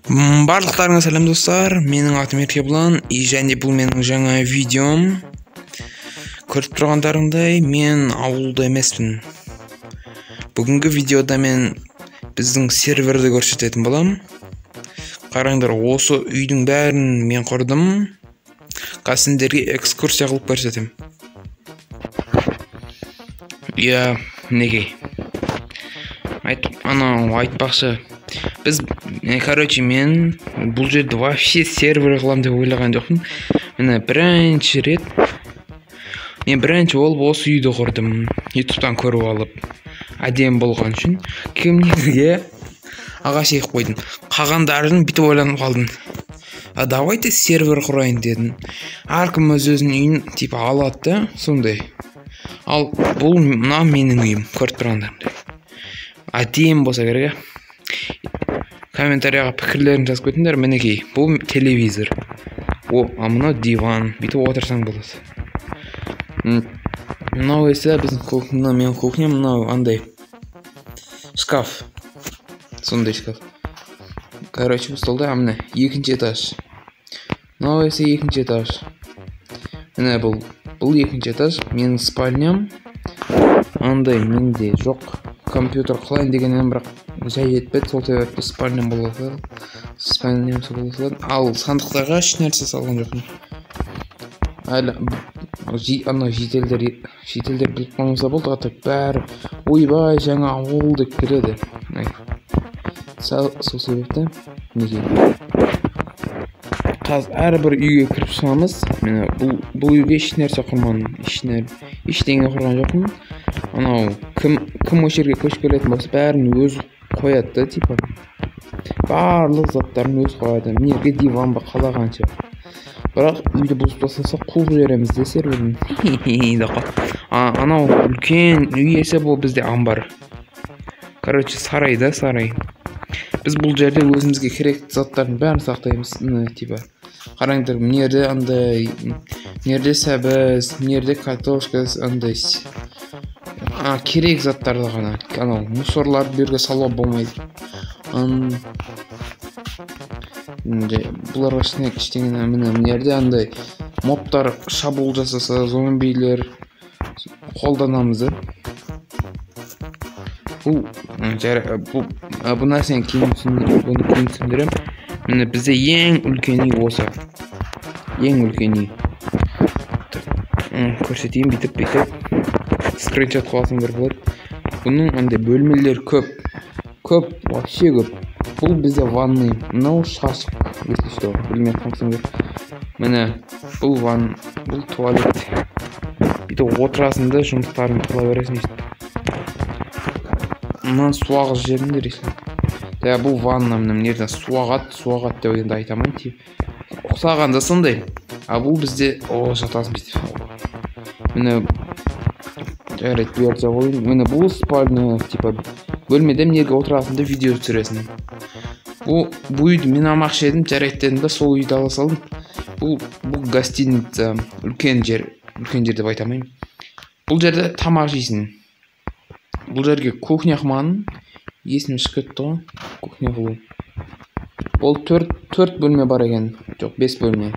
Барлықтарыңа сәлем, достар. Менің атым Еркебұлан, и және бұл менің жаңа видеом. Көріп тұрғандарыңдай, мен ауылда емеспін. Бүгінгі видеода мен біздің серверді көрсететін боламын. Қараңдар, осы үйдің бәрін мен құрдым. Қазір сендерге экскурсия қылып көрсетемін. Иә, мінекей. Анау айтпақшы, біз, короче, мен бұл жерді вообще сервер қыламын деп ойлаған жоқпын. Міне, бірінші рет мен бірінші болып осы үйді құрдым. Ютубтан көріп алып, әдемі болған үшін кімдерге ағаш егіп қойдым. Қалғандарын бүйтіп ойланып қалдым. А давайте сервер құрайын дедім. Әркім өз өзінің үйін типа алады да, сондай. Ал бұл мына менің үйім, көріп тұрғандарыңдай. Әдемі болса керек, ә? Комментарияға пікірлерін жазып кетіңдер. Мінекей, бұл телевизор. О, а мынау диван. Бүйтіп отырсаң болады. Мынау есе біздің кухня, мынау менің кухням, мынау андай шкаф. Сондай шкаф. Короче, бұл столда, а міне екінші этаж. Мынау есе екінші этаж. Міне бұл екінші этаж, менің спальням. Андай менде жоқ. Компьютер қылайын дегеннен бірақ жай жетпеді, сол себепті спальням бола салады. Спальням бола салады. Ал сандықтарға еш нәрсе салған жоқпын. Әлі анау шетелдер біліп қалмаса болды, а так бәрі ойбай жаңа ауыл деп келеді. Сол себепті мінекей. Қазір әрбір үйге кіріп шығамыз. Міне бұл үйге еш нәрсе құрмадым. Ештеңе құрған жоқпын. Анау кім осы жерге көшіп келетін болса, бәрін өзі қояды да, типа. Барлық заттарын өзі қояды. Мына жерге диван ба қалағанша. Бірақ үйді бұзып тастаса қуып жібереміз де серверін. Деп қой. Анау үлкен үй есе бұл бізде амбар. Короче, сарай да, сарай. Біз бұл жерде өзімізге керекті заттардың бәрін сақтаймыз. Міне, типа. Қараңдар, мына жерде андай, мына жерде сәбіз, мына жерде картошка, андай. Керек заттарды ғана. Анау мусорларды бұл жерге салуға болмайды. Бұларға ештеңе, міне, мына жерде андай мобтар шабуыл жасаса, зомбилер қолданамыз да. Бұл нәрсені кейін түсіндіремін. Міне бізде ең үлкен үй осы. Ең үлкен үй. Көрсетейін бүйтіп. Скриншот қыласыңдар болады. Бұның андай бөлмелері көп. Көп, вообще көп. Бұл бізде ванный. Мынау шашық, если что, білмей қалсаңдар. Міне, бұл ван, бұл туалет. Бүйтіп отырасың да жұмыстарын қыла бересің өйстіп. Мынаны су ағызып жіберіңдер, если. Да, бұл ванна, міне, мына жерден су ағады, су ағады деп енді айта алмаймын, тип. Ұқсаған да сондай. А бұл бізде, о, жатасың бүйтіп. Міне, жарайды, бұл жерде қояйын. Міне, бұл спальня, типа, бөлмеде мына жерге отырасың да видео түсіресің. Бұл үйді мен алмақшы едім, жарайды дедім да сол үйді ала салдым. Бұл гостиница, үлкен жер, үлкен жер деп айта алмаймын. Бұл жерде тамақ жейсің. Бұл жерге кухня қылмадым. Есім шығып кетті ғой, кухня қылу. Ол 4 бөлме бар екен. Жоқ, 5 бөлме.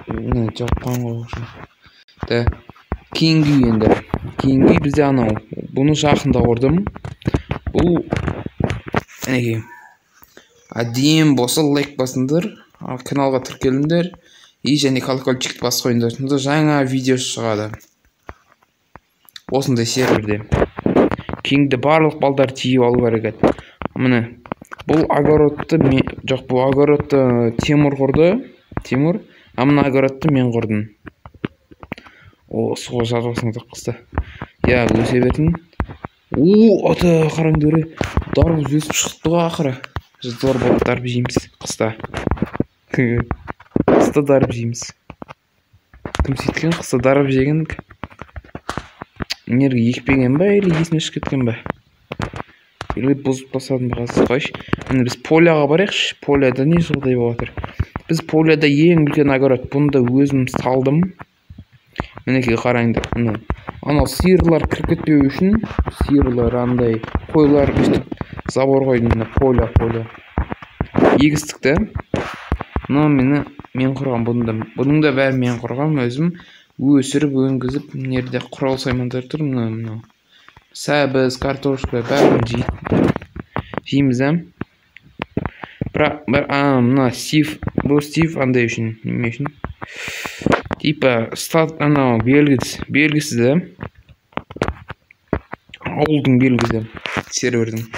Міне, жапқан ғой уже. Да, кейінгі үй енді. Кейінгі үй бізде анау. Бұны жақында құрдым. Бұл мінекей. Әдемі болса лайк басыңдар, каналға тіркеліңдер и және колокольчикті басып қойыңдар. Сонда жаңа видео шығады. Осындай серверде. Кейінгі барлық балдар тиіп алу керек еді. Міне, бұл огородты мен, жоқ, бұл огородты Тимур құрды. Тимур, а мына огородты мен құрдым. О, суға жатып алсаң да қыста. Я, өсе берсін. О, ата, қараңдар, дарбыз өсіп шықты ғой ақыры. Зор болып дарбыз жейміз қыста. Қыста дарбыз жейміз. Кім сөйткен қыста дарбыз жеген? Энергия екпеген ба, или есіме шығып кеткен ба? Или бұзып тастадым ба қазір? Қойшы. Міне біз поляға барайықшы. Поляда не жағдай болып жатыр? Біз поляда ең үлкен огород. Бұны да өзім салдым. Мінекей қараңдар. Міне. Анау сиырлар кіріп кетпеу үшін, сиырлар андай қойлар өстіп Забор қойдым, міне поле. Егістік те. Мынау мені мен құрған, бұның да бәрін мен құрғам, өзім өсіріп, өнгізіп, мына жерде құрал саймандар тұр, мынау. Сәбіз, картошка, бәрін жейміз, ә? Бірақ, мына Стив, бұл Стив андай үшін, неме үшін? Типа, стат, анау, белгісі да? Ауылдың белгісі, сервердің.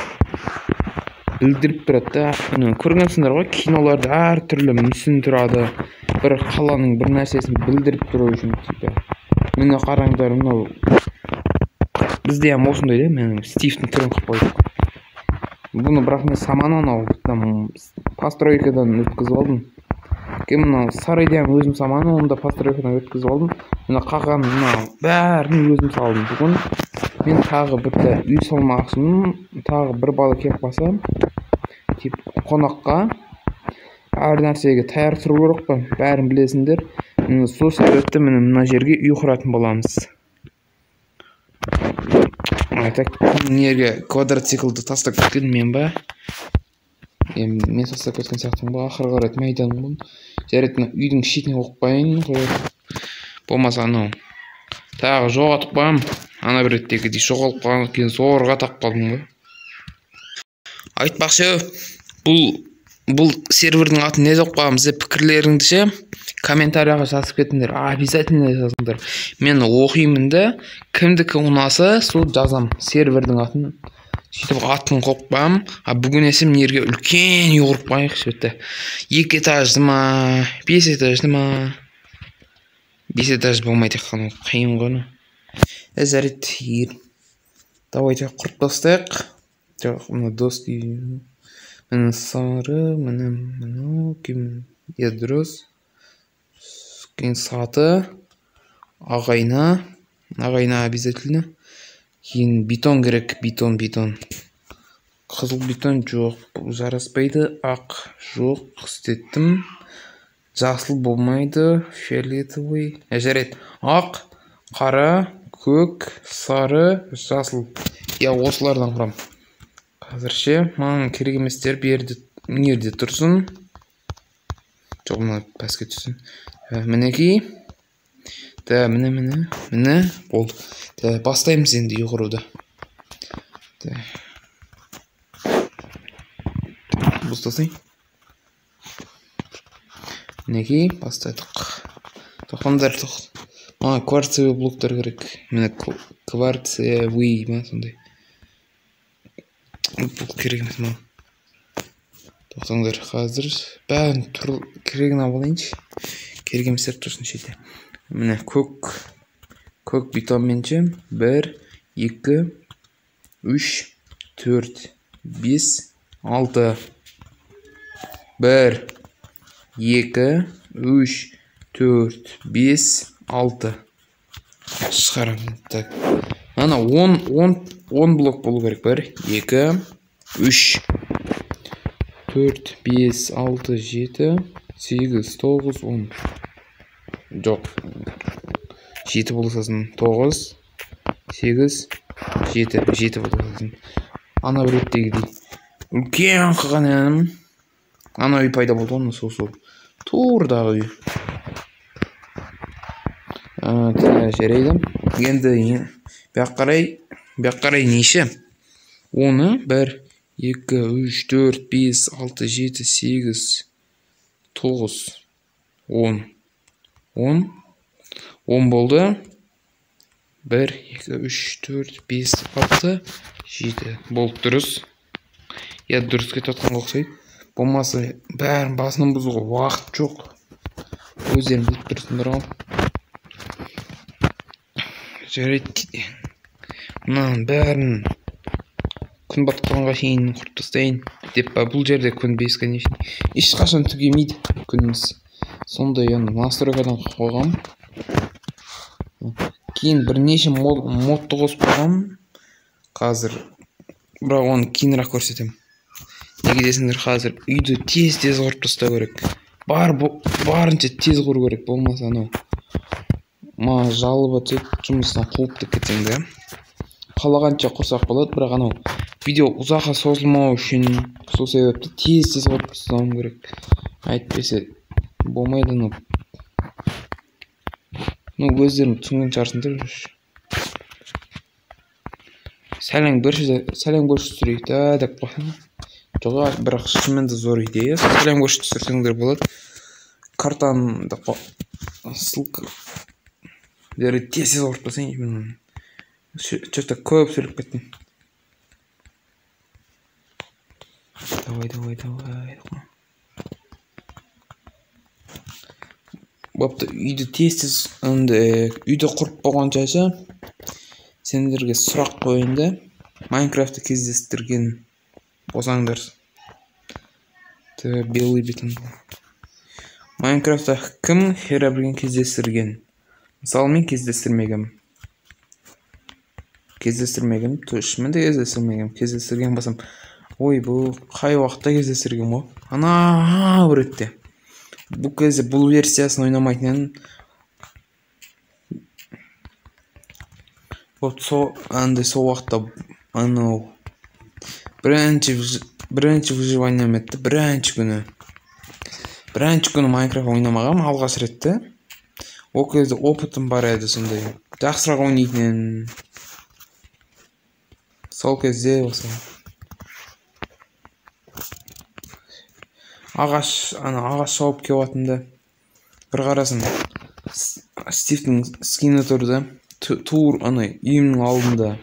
Білдіріп тұрады да. Көргенсіңдер ғой, киноларда әртүрлі мүсін тұрады. Бір қаланың бір нәрсесін білдіріп тұру үшін, типа. Міне қараңдар, мынау бізде һәм осындай да, менің Стивтің түрін қылып қойдық. Бұны бірақ мен саман анау там постройкадан өткізіп алдым. Кейін мынау сарайды һәм өзім саман, оны да постройкадан өткізіп алдым. Мына қаған мынау бәрін өзім салдым. Бүгін мен тағы бір үй салмақшымын, тағы бір бала келіп қалса, тип қонаққа әр нәрсеге таяр тұру керек қой, бәрін білесіңдер. Сол себепті міне мына жерге үй құратын боламыз. Так, неге квадроциклді тастап кеткен мен ба? Мен тастап кеткен сияқтымын ба? Ақырғы рет майданмын. Жарайды, мына үйдің шетіне қойып қояйын. Болмаса анау тағы жоғалтып қоямын. Ана бір реттегідей жоғалып қалған кейін зорға тап қалдым ғой. Айтпақшы, бұл сервердің атын не деп қоямыз деп пікірлеріңді ше комментарияға жазып кетіңдер, обязательно жазыңдар. Мен оқимын да, кімдікі ұнаса сол жазам сервердің атын. Сөйтіп атын қойып қоямын. А бүгін есе мына жерге үлкен үй құрып қояйықшы бітті. 2 этажды ма, 5 этажды ма? 5 этаж болмай тек қана қиын ғой. Жарайды, давайте құрып тастайық. Жоқ, мына доски, міне сары, міне мынау, кейін дұрыс. Кейін саты, ағайна, ағайна обязательно. Кейін бетон керек, бетон. Қызыл бетон жоқ, жараспайды, ақ жоқ, істеттім. Жасыл болмайды, фиолетовый. Жарайды, ақ, қара, көк, сары, жасыл. Я осылардан құрам. Қазірше маған керек еместер берді, жерде тұрсын. Жоқ, мына пәске түссін. Мінекей. Да, міне, міне, болды. Да, бастаймыз енді үй құруды. Да. Бұстасай. Мінекей, бастадық. Тоқтаңдар, маған кварцевый блоктар керек. Міне кварцевый ма сондай. Бұл керек емес маған. Тоқтаңдар, қазір бәрін керегін алып алайыншы. Керек еместер тұрсын шетте. Міне көк бетонмен ше 1, 2, 3, 4, 5, 6. 1, 2, 3, 4, 5, 6. Шығарамын. Так. Ана 10 блок болу керек. 1, 2, 3, 4, 5, 6, 7, 8, 9, 10. Жоқ. 7 болсасын. 9, 8, 7, 7 болсасын. Ана бір реттегідей. Үлкен қылған едім. Ана үй пайда болды ғой, сол. Турдағы үй. Жарайды. Енді бияқ қарай неше? Оны 1, 2, 3, 4, 5, 6, 7, 8, 9, 10. 10. 10 болды. 1, 2, 3, 4, 5, 6, 7. Болды, дұрыс. Я дұрыс кетіп жатқанға ұқсайды. Болмаса бәрін басынан бұзуға уақыт жоқ. Өздерің біліп тұрсыңдар ғой. Жарайды. Мынаның бәрін күн батқанға шейін құрып тастайын деп па. Бұл жерде күн бесконечный. Ешқашан түгемейді күніміз. Сондай оны настройкадан қойғам. Кейін бірнеше модты қосып қойғам. Қазір бірақ оны кейінірек көрсетемін. Неге десеңдер, қазір үйді тез-тез құрып тастау керек. Барынша тез құру керек, болмаса анау маған жалоба түседі, жұмыстан қуып та кетсең де. Қалағанша құрсақ болады, бірақ анау видео ұзаққа созылмау үшін сол себепті тез-тез құрып тастауым керек. Әйтпесе болмайды анау. Ну, өздерің түсінген шығарсыңдар. Сәлем көрші түсірейік та деп қойсаң. Жоқ, бірақ шынымен де зор идея. Сәлем көрші түсірсеңдер болады. Картаны ссылка тез-тез құрып тастайын. Что-то көп сөйлеп кеттім. Давай, давай, давай. Бопты, үйді тез-тез үйді құрып болғанша сендерге сұрақ қояйын да. Майнкрафтты кездестірген болсаңдар. Белый бетон. Майнкрафтта кім Херобрин кездестірген? Мысалы, мен кездестірмегем. Кездестірмегем, шынымен де кездестірмегем. Кездестірген болсам, ой, бұл қай уақытта кездестірген ғой? Ана бір ретте. Бұл кезде бұл версиясын ойнамайтын едім. Вот сол сол уақытта анау бірінші выживанием етті, бірінші күні. Бірінші күні Майнкрафт ойнамағам алғаш ретте. Ол кезде опытым бар еді сондай. Жақсырақ ойнайтын едім. Сол кезде осы ағаш, ана ағаш шауып келіп да. Бір қарасам, Стивтің скині тұр да, тур ана үйімнің алдында.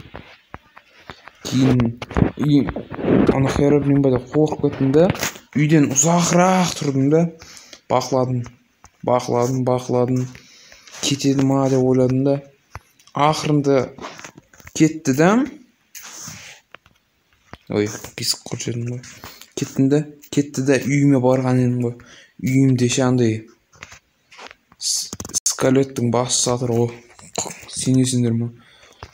Кейін ана Херобрин ба деп қорқып кеттім да, үйден ұзағырақ тұрдым да, бақыладым, бақыладым, бақыладым. Кетеді ма деп ойладым да. Ақырында кетті да. Ой, кесіп қойып жібердім ғой. Кеттім да, кетті да, үйіме барған едім ғой. Үйімде ше андай скелеттің басы жатыр ғой. Сенесіңдер ме?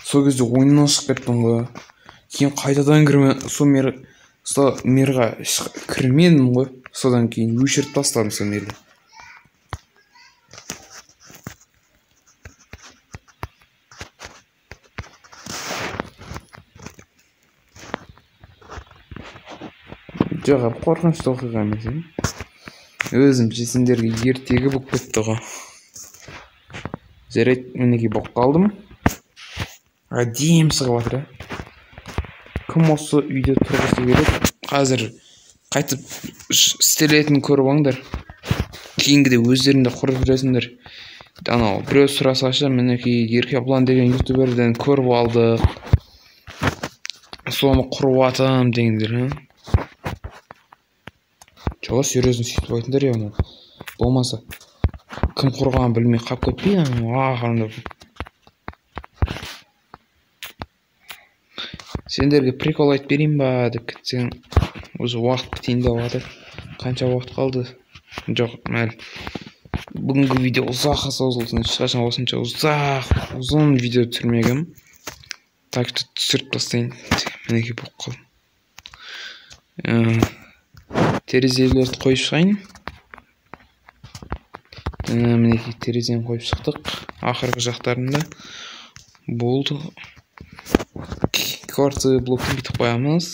Сол кезде ойыннан шығып кеттім ғой. Кейін қайтадан кірме, сол мирға кірмедім ғой. Содан кейін өшіріп тастадым сол мирді. Жоқ, қорқынышты оқиға емес. Өзімше сендерге ертегі болып кетті ғой. Жарайды, мінекей болып қалдым. Әдемі шығып жатыр. Кім осы үйде тұрғысы келеді? Қазір қайтып істелетінін көріп алыңдар. Кейінгіде өздерің де құрып жүресіңдер. Анау біреу сұрасашы, мінекей Еркебұлан деген ютуберден көріп алдық. Соны құрып атам дегендер. Жоқ, серьезно сөйтіп айтыңдар я анау. Болмаса кім құрғанын білмей қап кетпей ақырында. Сендерге прикол айтып берейін ба деп кетсең, уже уақыт бітейін деп жатыр. Қанша уақыт қалды? Жоқ, мәл. Бүгінгі видео ұзаққа созылсын. Ешқашан осынша ұзақ, ұзын видео түсірмегенмін. Так что түсіріп тастайын. Мінекей болып қалдым. Терезелерді қойып шығайын. Мінекей терезені қойып шықтық. Ақырғы жақтарында болды. Кварцевый блокты бүйтіп қоямыз.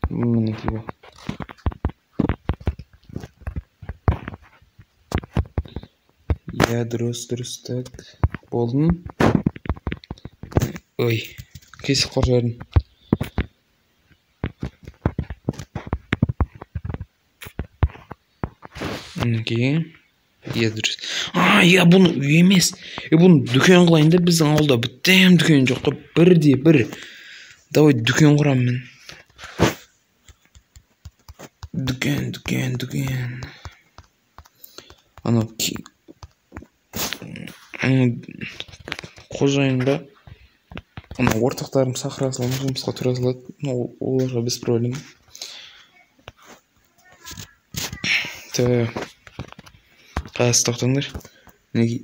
Мінекей бұл. Иә, дұрыс, дұрыс, так. Болдым. Ой, кесіп қойып жібердім. Мінекей. Иә, дұрыс. А, иә, бұны үй емес. Бұны дүкен қылайын да, біздің ауылда бітем дүкен жоқ қой. Бірде бір. Давай дүкен құрамын мен. Дүкен, дүкен, дүкен. Анау қожайынға ана ортақтарым шақыра саламын, жұмысқа тұра салады. Оларға без проблем. Қазір тоқтаңдар. Мінекей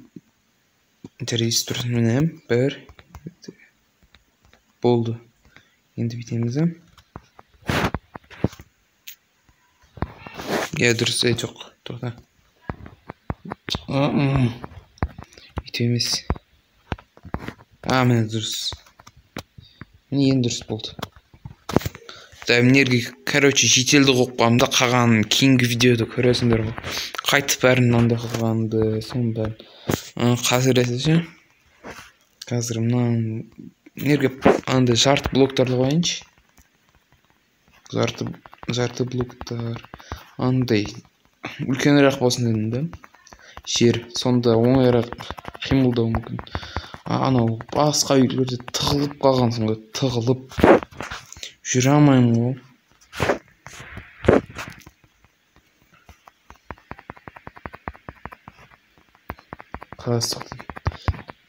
жарайсыз тұрсын. Міне бір болды. Енді бүйтеміз. Иә, дұрыс, жоқ, тоқта. Бүйтіп емес. Міне дұрыс. Міне енді дұрыс болды. Да, мына короче, жителді қойып қоямын да, қалғанын кейінгі видеода көресіңдер ғой. Қайтып бәрін мынандай қылғанды, соның бәрін. Қазір ше. Қазір мына жерге андай жарты блоктарды қояйыншы. Жарты блоктар андай үлкенірек болсын дедім да. Жер сонда оңайырақ қимылдау мүмкін. Анау басқа үйлерде тығылып қалғансың ғой, тығылып жүре алмаймын ғой. Қазір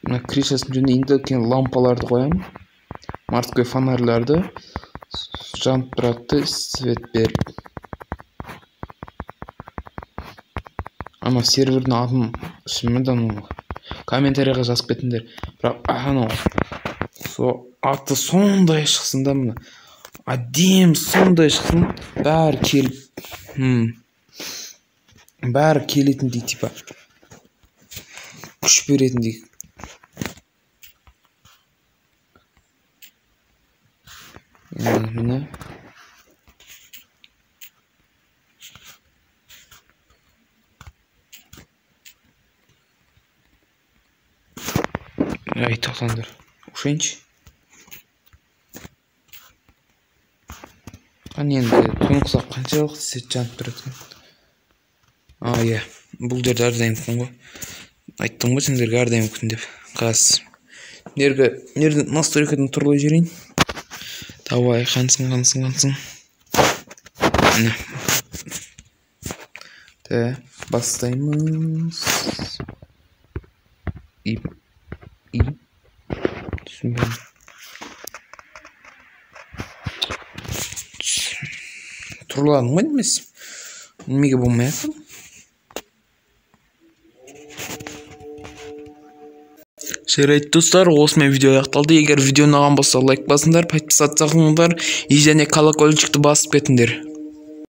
мына крышасын жөндейін де, кейін лампаларды қоямын. Морской фонарьларды жанып тұрады, свет беріп. Ана сервердің атын шынымен анау комментарийға жазып кетіңдер. Бірақ анау со аты сондай шықсын да, мына әдемі сондай шықсын, бәрі келіп, бәрі келетіндей, типа күш беретіндей. Міне ай, тоқтаңдар, ұшайыншы. Қане енді түн құсақ қаншалық свет жанып тұрады екен. Иә, бұл жерде әрдайым күн ғой. Айттым ғой сендерге әрдайым күн деп. Қазір нерді настройкадан тұрлай жіберейін. Давай, қансың. Міне. Та, бастаймыз. И түсінбедім. Тұрладым ғой емес. Неге болмай жатыр? Жарайды достар, осымен видео аяқталды. Егер видео ұнаған болса, лайк басыңдар, подписаться қылыңдар и және колокольчикті басып кетіңдер.